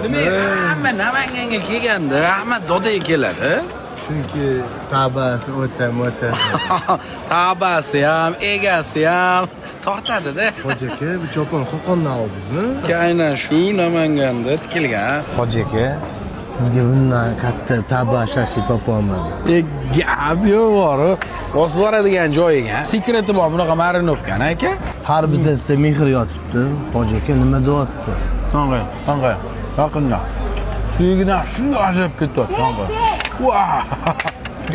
Nima hamma Namanganga kelganda Ahmad dodaga keladi. Chunki tabasi o'ta mo'ta. Tabasi ham, egasi ham tortadi-da. Hoji aka, bu chopon Qo'qondan oldingizmi? Aynan shu Namanganda tikilgan. Hoji aka, sizga bundan katta taba shashlik topa olmadim. Gap yo'q bor. Bosib boradigan joyi ekan. Sekreti bor bunaqa marinovkani aka. Har bittasida mehr yotibdi. Hoji aka nima deyapti? Tong'ay, tong'ay. Yaqinda. Suyigidan shunday ajrab ketyapti, tong'ay. Vah!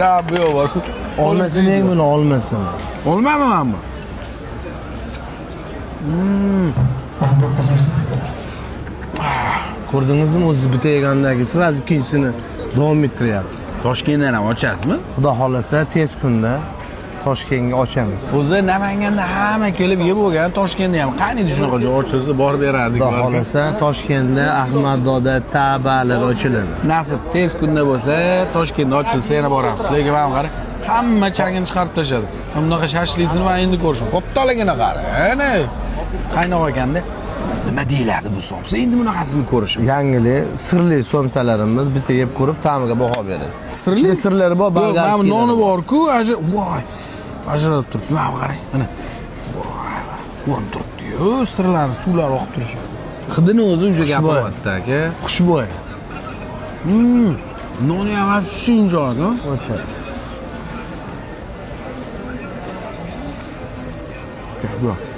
Gap yo'q bor. Olmasini yeng buni, olmasini. Olmami mana bu? Ko'rdingizmi, o'ziz bitta yegandan keyin sразу ikkinchisini davom ettiryapmiz. Toshkentdan ham ochasizmi? Xudo xohlasa tez kunda Toshkentga ochamiz. O'zi Namanganda hamma kelib yeb bo'lgan, Toshkentda ham qaniydi shunaqa joy ochilsa borib berardik. Xudo xohlasa Toshkentda Ahmad doda tabalar ochiladi. Nasib tez kunda bo'lsa, Toshkentda ochilsa yana boramiz. Lekin mana qarang, hamma changini chiqarib tashladi. Mana bunaqa shashlikni men endi ko'rishim. Kattaligini qara. Ana qaynoq ekanda. Nima deyiladi bu somsa? Endi bunaqasini ko'rishim. Yangilik, sirli somsalarimiz bitta yeb ko'rib ta'miga baho berasiz. Sirli? Ichida sirlari bor, Yo'q, mana bu bolgarskiylari noni bor. bor-ku, voy. Ajralib turibdi. Mana bu qarang, mana. Voy, ko'rinib turibdi-yu, sirlari, suvlari oqib turishi. Hidini o'zi уже gapiryapti aka. Xushbo'y. Noni ham вообще yumshoq aka. O'ta. Yo'q.